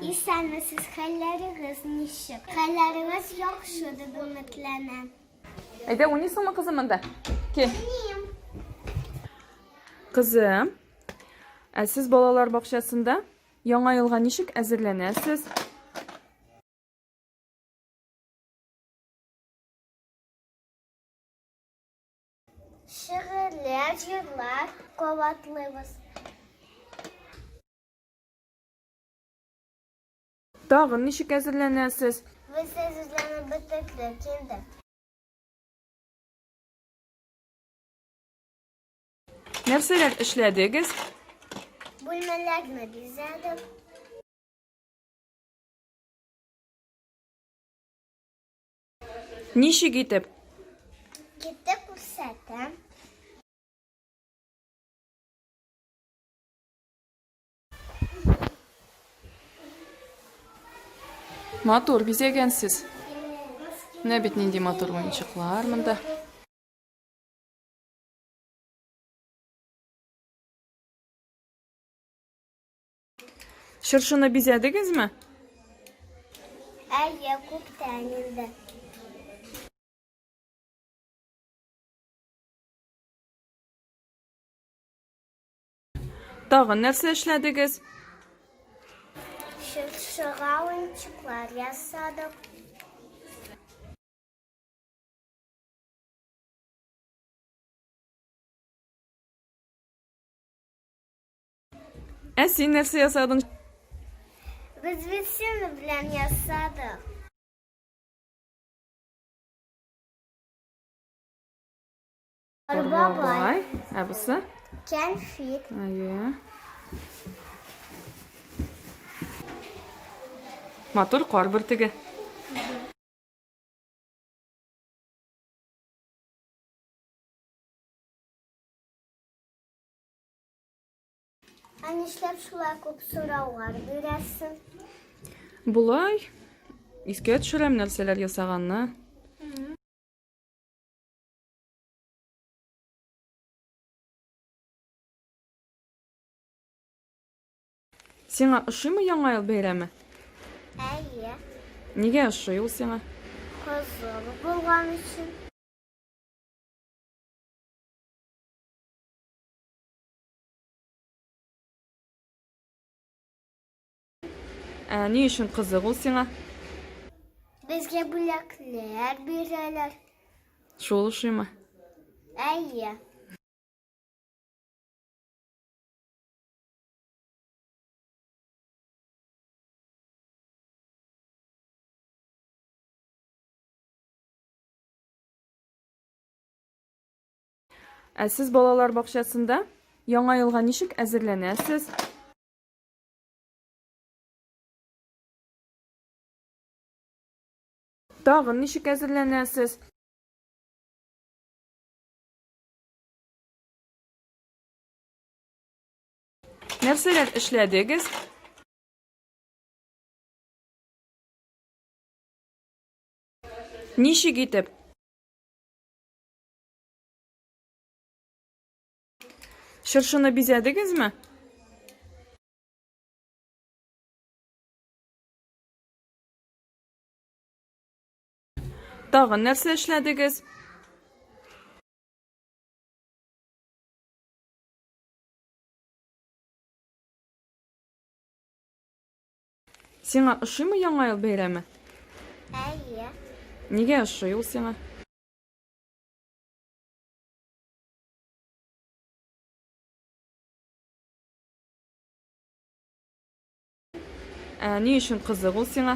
Исәнмесез, хәлләрегез ничек? Хәлләрегез яхшы дип өметләнәм. Әйдә, уйныйсыңмы, кызым, монда? Кил. Уйныйм. Кызым, ә сез балалар бакчасында Яңа елга ничек әзерләнәсез? Шигырьләр, җырлар кабатлыйбыз. Тагын ничек әзерләнәсез? Без әзерләнеп бетердек инде. Нәрсәләр эшләдегез? Бүлмәләрне бизәдек. Ничек итеп? Китеп күрсәтәм. Матур бизәгәнсез. Менә бит нинди матур уенчыклар монда. Чыршыны бизәдегезме? Әйе, күптән инде. Тагын нәрсә эшләдегез? Чыршыга уенчыклар ясадык. Ә син нәрсә ясадың? Без бит синең белән ясадык. Кар бабай. Ә бусы? Кәнфит. Әйе. Матур кар бөртеге. Ә нишләп шулай күп сораулар бирәсең? Болай искә төшерәм нәрсәләр ясаганны. Сиңа ошыймы Яңа ел бәйрәме? Әйе. Нигә ошый ул сиңа? Кызыл булган өчен. Ә ни өчен кызык ул сиңа? Безгә бүләкләр бирәләр. Шул ошыймы? Әйе. Ә сез балалар бакчасында Яңа елга ничек әзерләнәсез? Тагын ничек әзерләнәсез? Нәрсәләр эшләдегез? Ничек итеп? Чыршыны бизәдегезме? Тагын нәрсә эшләдегез? Сиңа ошыймы Яңа ел бәйрәме? Әйе. Нигә ошый ул сиңа? Ә ни өчен кызык ул сиңа?